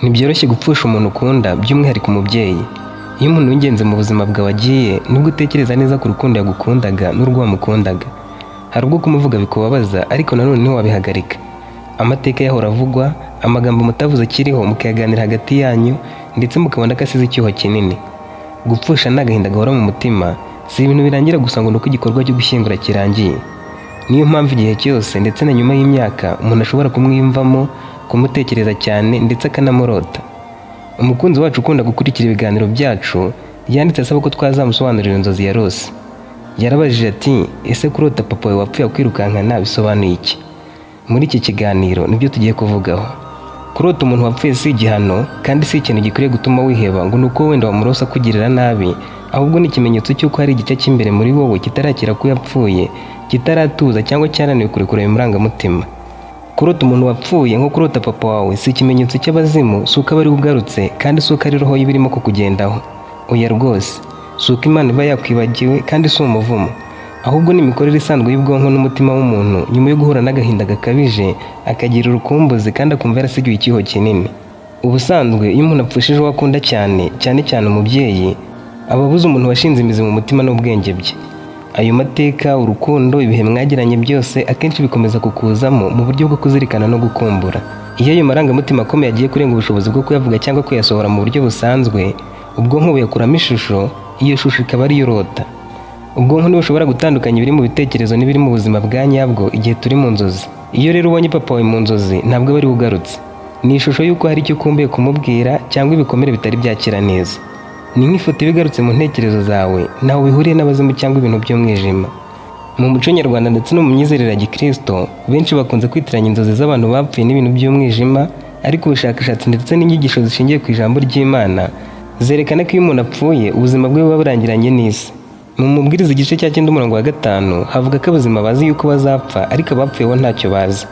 Ntibyoroshye gupfusha umuntu ukunda, by'umwihariko umubyeyi. Iyo umuntu w'ingenzi mu buzima bwawe agiye, nubwo utekereza neza ku rukundo yagukundaga n'urwo wamukundaga, hari ubwo kumuvuga bikubabaza, ariko nanone ntiwabihagarika. Amateka yahora avugwa, amagambo mutavuze akiriho mukayaganira hagati yanyu, ndetse mukabona ko asize icyuho kinini. Gupfusha ni agahinda gahora mu mutima, si ibintu birangira gusa ngo ni uko igikorwa cyo gushyingura kirangiye. Niyo mpamvu igihe cyose ndetse na nyuma y'imyaka umuntu ashobora kumwiyumvamo, kumutekereza cyane ndetse akanamurota. Umukunzi wacu ukunda gukurikira ibiganiro byacu yanditse asaba ko twazamusobanurira inzozi yarose. Yarabajije ati: "Ese kurota papa wawe wapfuye akwirukankana bisobanuye iki?" Muri iki kiganiro nibyo tugiye kuvugaho. Kurota umuntu wapfuye si igihano, kandi si ikintu gikwiriye gutuma wiheba ngo ni uko wenda wamurose akugirira nabi, ahubwo ni ikimenyetso cy'uko hari igice cy'imbere muri wowe kitarakira ko yapfuye, kitaratuza cyangwa cyarananiwe kurekura ayo marangamutima. Kurota umuntu wapfuye nko kurota papa wawe si ikimenyetso cy'abazimu, si uko aba ari ugarutse, kandi si uko ari roho ye irimo kukugendaho. Oya rwose, si uko Imana iba yakwibagiwe, kandi si umuvumo. Ahubwo ni imikorere isanzwe y'ubwonko n'umutima w'umuntu nyuma yo guhura n'agahinda gakabije, akagira urukumbuzi kandi akumva yarasigiwe icyuho kinini. Ubusanzwe iyo umuntu apfushije uwo akunda cyane, cyane cyane umubyeyi, aba abuze umuntu washinze imizi mu mutima n'ubwenge bye. Ayo mateka, urukundo, ibihe mwagiranye byose akenshi bikomeza kukuzamo mu buryo bwo kuzirikana no gukumbura. Iyo ayo marangamutima akomeye agiye kurenga ubushobozi bwo kuyavuga cyangwa kuyasohora mu buryo busanzwe, ubwonko buyakuramo ishusho, iyo shusho ikaba ariyo urota. Ubwonko ntibushobora gutandukanya ibiri mu bitekerezo n'ibiri mu buzima bwa nyabwo igihe turi mu nzozi. Iyo rero ubonye papa wawe mu nzozi, ntabwo aba ari we ugarutse. Ni ishusho y'uko hari icyo ukumbuye kumubwira cyangwa ibikomere bitari byakira neza. Ni nk'ifoto iba igarutse mu ntekerezo zawe, ntaho bihuriye n'abazimu cyangwa ibintu by'umwijima. Mu muco nyarwanda ndetse no mu myizerere ya gikristo, benshi bakunze kwitiranya inzozi z'abantu bapfuye n'ibintu by'umwijima, ariko ubushakashatsi ndetse n'inyigisho zishingiye ku ijambo ry'Imana zerekana ko iyo umuntu apfuye, ubuzima bwe buba burangiranye n'isi. Mu Mubwiriza igice cya 9 umurongo wa 5 havuga ko abazima bazi yuko bazapfa, ariko abapfuye bo ntacyo bazi.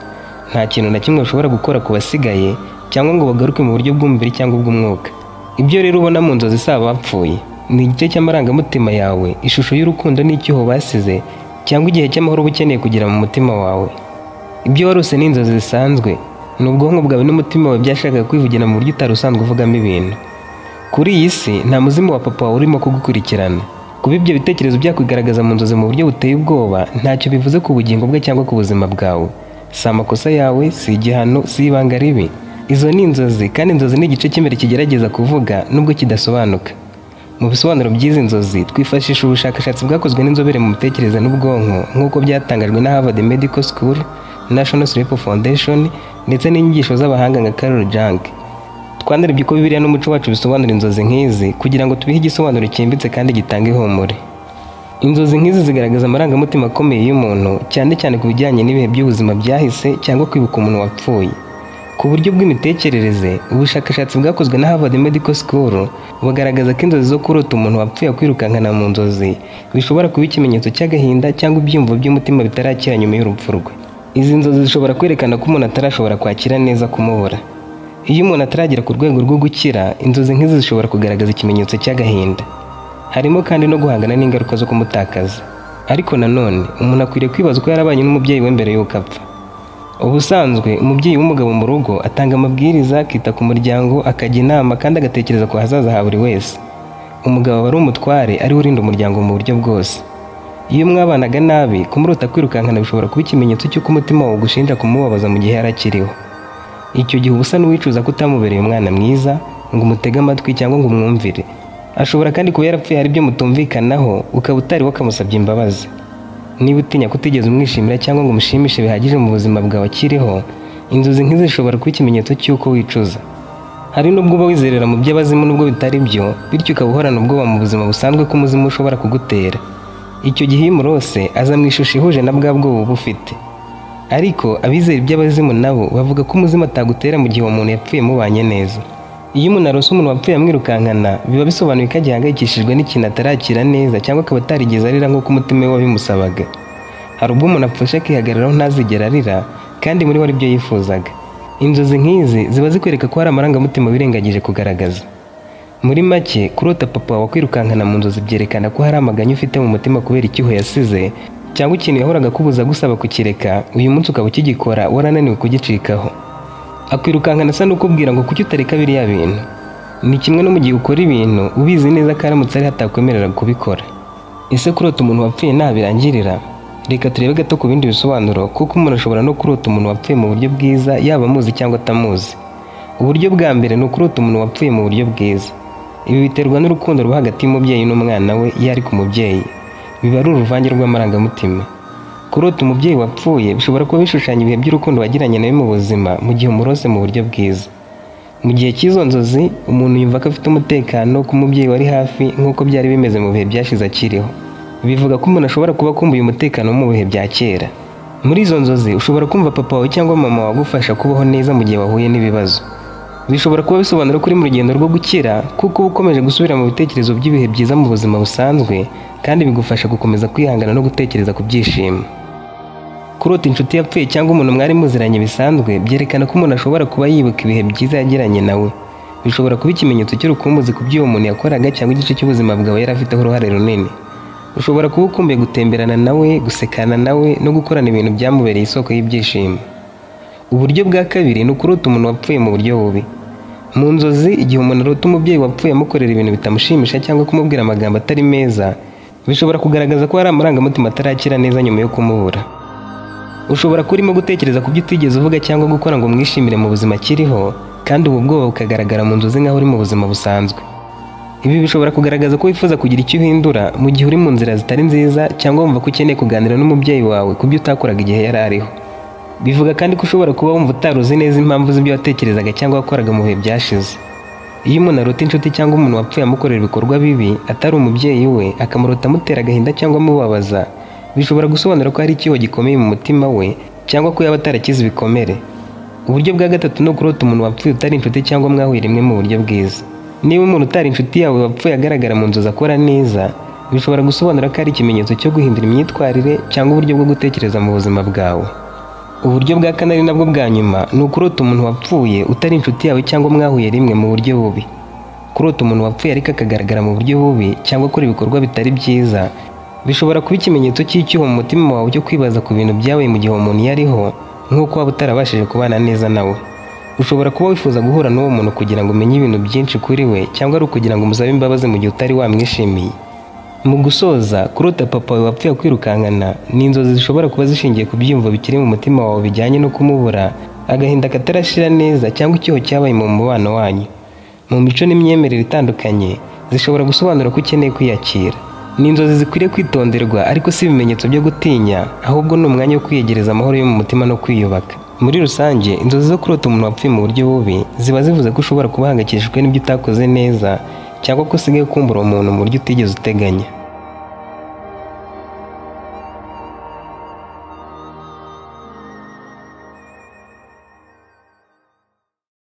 Nta kintu na kimwe bashobora gukora ku basigaye cyangwa ngo bagaruke mu buryo bw'umubiri cyangwa ubw'umwuka. Ibyo rero ubona mu nzozi si abapfuye, ni igice cy'amarangamutima yawe, ishusho y'urukundo n'icyuho basize, cyangwa igihe cy'amahoro uba ukeneye kugira mu mutima wawe. Ibyo warose ni inzozi zisanzwe, ni ubwonko bwawe n'umutima wawe byashakaga kwivugira mu buryo utari usanzwe uvugamo ibintu. Kuri iyi si nta muzimu wa papa wawe urimo kugukurikirana. Kuba ibyo bitekerezo byakwigaragaza mu nzozi mu buryo buteye ubwoba ntacyo bivuze ku bugingo bwe cyangwa ku buzima bwawe. Si amakosa yawe, si igihano, si ibanga ribi. Izo ni inzozi, kandi inzozi ni igice cy'imbere kigerageza kuvuga nubwo kidasobanuka. Mu bisobanuro by'izi nzozi twifashisha ubushakashatsi bwakozwe n'inzobere mu mitekerereze n'ubwonko nk'uko byatangajwe na Harvard Medical School, National Sleep Foundation ndetse n'inyigisho z'abahanga nka Carl Jung. Twanarebye uko Bibiliya n'umuco wacu bisobanura inzozi nk'izi kugira ngo tubihe igisobanuro cyimbitse kandi gitanga ihumure. Inzozi nk'izi zigaragaza amarangamutima akomeye y'umuntu, cyane cyane ku bijyanye n'ibihe by'ubuzima byahise cyangwa kwibuka umuntu wapfuye. Ku buryo bw'imitekerereze, ubushakashatsi bwakozwe na Harvard Medical School bugaragaza ko inzozi zo kurota umuntu wapfuye akwirukankana mu nzozi bishobora kuba ikimenyetso cy'agahinda cyangwa ibyiyumvo by'umutima bitarakira nyuma y'urupfu rwe. Izi nzozi zishobora kwerekana ko umuntu atarashobora kwakira neza kumubura. Iyo umuntu ataragera ku rwego rwo gukira, inzozi nk'izi zishobora kugaragaza ikimenyetso cy'agahinda. Harimo kandi no guhangana n'ingaruka zo kumutakaza. Ariko nanone, umuntu akwiriye kwibaza uko yarabanye n'umubyeyi we mbere y'uko apfa. Ubusanzwe, umubyeyi w'umugabo mu rugo atanga amabwiriza, akita ku muryango, akajya inama kandi agatekereza ku hazaza ha buri wese. Umugabo aba ari umutware, ariwe urinda umuryango mu buryo bwose. Iyo mwabanaga nabi, kumurota kwirukankana bishobora kuba ikimenyetso cy'uko umutima wawe ugushinja kumubabaza mu gihe yari akiriho. Icyo gihe uba usa n'uwicuza ko utamubereye umwana mwiza, ngo umutege amatwi cyangwa ngo umwumvire. Ashobora kandi kuba yarapfuye hari ibyo mutumvikanaho, ukaba utari wakamusabye imbabazi. Niba utinya kutigeze umwishimira cyangwa ngo umushimishe bihagije mu buzima bwawe akiriho, inzozi nk'izi zishobora kuba ikimenyetso cy'uko wicuza. Hari n'ubwo uba wizerera mu by'abazimu nubwo bitari byo, bityo ukaba uhorana ubwoba mu buzima busanzwe ko umuzimu ushobora kugutera. Icyo gihe iyo umurose aza mu ishusho ihuje na bwa bwoba uba ufite. Ariko abizera iby'abazimu nabo bavuga ko umuzimu atagutera mu gihe uwo muntu yapfuye mubanye neza. Iyo umuntu arose umuntu wapfuye amwirukankana, biba bisobanuye ko agihangayikishijwe n'ikintu atarakira neza cyangwa akaba atarigeze arira nk'uko umutima we wabimusabaga. Hari ubwo umuntu apfusha akihagararaho ntazigera arira, kandi muri we aribyo yifuzaga. Inzozi nk'izi ziba zikwereka ko hari amarangamutima wirengagije kugaragaza. Muri make, kurota papa wawe akwirukankana mu nzozi byerekana ko hari amaganya ufite mu mutima kubera icyuho yasize, cyangwa ikintu yahoraga akubuza gusaba kukireka, uyu munsi ukaba ukigikora warananiwe kugicikaho. Akwirukankana asa n'ukubwira ngo kuki utareka biriya bintu. Ni kimwe no mu gihe ukora ibintu ubizi neza ko aramutse ari hatakwemerera kubikora. Ese kurota umuntu wapfuye nta birangirira? Reka turebe gato ku bindi bisobanuro, kuko umuntu ashobora no kurota umuntu wapfuye mu buryo bwiza, yaba amuzi cyangwa atamuzi. Uburyo bwa mbere ni ukurota umuntu wapfuye mu buryo bwiza. Ibi biterwa n'urukundo ruba hagati y'umubyeyi n'umwana we iyo ari ku mubyeyi. Biba ari uruvange rw'amarangamutima. Kurota umubyeyi wapfuye bishobora kuba bishushanya ibihe by'urukundo wagiranye nawe mu buzima mu gihe umurose mu buryo bwiza. Mu gihe cy'izo nzozi, umuntu yumva ko afite umutekano ko umubyeyi wari hafi nk'uko byari bimeze mu bihe byashize akiriho. Bivuga ko umuntu ashobora kuba akumbuye umutekano wo mu bihe bya kera. Muri izo nzozi, ushobora kumva papa wawe cyangwa mama wagufasha kubaho neza mu gihe wahuye n'ibibazo. Bishobora kuba bisobanura ko uri mu rugendo rwo gukira, kuko uba ukomeje gusubira mu bitekerezo by'ibihe byiza mu buzima busanzwe, kandi bigufasha gukomeza kwihangana no gutekereza ku byishimo. Kurota inshuti yapfuye cyangwa umuntu mwari muziranye bisanzwe byerekana ko umuntu ashobora kuba yibuka ibihe byiza yagiranye nawe. Bishobora kuba ikimenyetso cy'urukumbuzi ku byo uwo muntu yakoraga cyangwa igice cy'ubuzima bwawe yari afiteho uruhare runini. Ushobora kuba ukumbuye gutemberana nawe, gusekana nawe no gukorana ibintu byamubereye isoko y'ibyishimo. Uburyo bwa kabiri ni ukurota umuntu wapfuye mu buryo bubi. Mu nzozi, igihe umuntu arota umubyeyi wapfuye amukorera ibintu bitamushimisha cyangwa kumubwira amagambo atari meza, bishobora kugaragaza ko hari amarangamutima atarakira neza nyuma yo kumubura. Ushobora kuba urimo gutekereza ku byo utigeze uvuga cyangwa gukora ngo umwishimire mu buzima akiriho, kandi ubu bwoba bukagaragara mu nzozi nk'aho uri mu buzima busanzwe. Ibi bishobora kugaragaza ko wifuza kugira icyo uhindura mu gihe uri mu nzira zitari nziza cyangwa wumva ko ukeneye kuganira n'umubyeyi wawe ku byo utakoraga igihe yari ariho. Bivuga kandi ko ushobora kuba wumva utaruzi neza impamvu z'ibyo watekerezaga cyangwa wakoraga mu bihe byashize. Iyo umuntu arota inshuti cyangwa umuntu wapfuye amukorera ibikorwa bibi atari umubyeyi we, akamurota amutera agahinda cyangwa amubabaza, bishobora gusobanura ko hari icyuho gikomeye mu mutima we cyangwa ko yaba atarakize ibikomere. Uburyo bwa gatatu ni ukurota umuntu wapfuye utari inshuti cyangwa mwahuye rimwe mu buryo bwiza. Niba umuntu utari inshuti yawe wapfuye agaragara mu nzozi akora neza, bishobora gusobanura ko ari ikimenyetso cyo guhindura imyitwarire cyangwa uburyo bwo gutekereza mu buzima bwawe. Uburyo bwa kane ari nabwo bwa nyuma ni ukurota umuntu wapfuye utari inshuti yawe cyangwa mwahuye rimwe mu buryo bubi. Kurota umuntu wapfuye ariko akagaragara mu buryo bubi cyangwa akora ibikorwa bitari byiza, bishobora kuba ikimenyetso cy'icyuho mu mutima wawe cyo kwibaza ku bintu byabaye mu gihe uwo muntu yariho, nk'uko waba utarabashije kubana neza nawe. Ushobora kuba wifuza guhura n'uwo muntu kugira ngo umenye ibintu byinshi kuri we, cyangwa ari ukugira ngo umusabe imbabazi mu gihe utari wamwishimiye. Mu gusoza, kurota papa wawe wapfuye kwirukankana ni inzozi zishobora kuba zishingiye ku byiyumvo bikiri mu mutima wawe bijyanye no kumubura, agahinda katarashira neza cyangwa icyuho cyabaye mu mubano wanyu. Mu mico n'imyemerere itandukanye, zishobora gusobanura ko ukeneye kwiyakira. Ni inzozi zikwiriye kwitonderwa, ariko si ibimenyetso byo gutinya, ahubwo ni umwanya wo kwiyegereza amahoro yo mu mutima no kwiyubaka. Muri rusange, inzozi zo kurota umuntu wapfuye mu buryo bubi ziba zivuze ko ushobora kuba uhangayikishijwe n'ibyo utakoze neza, cyangwa ko usigaye ukumbura uwo muntu mu buryo utigeze uteganya.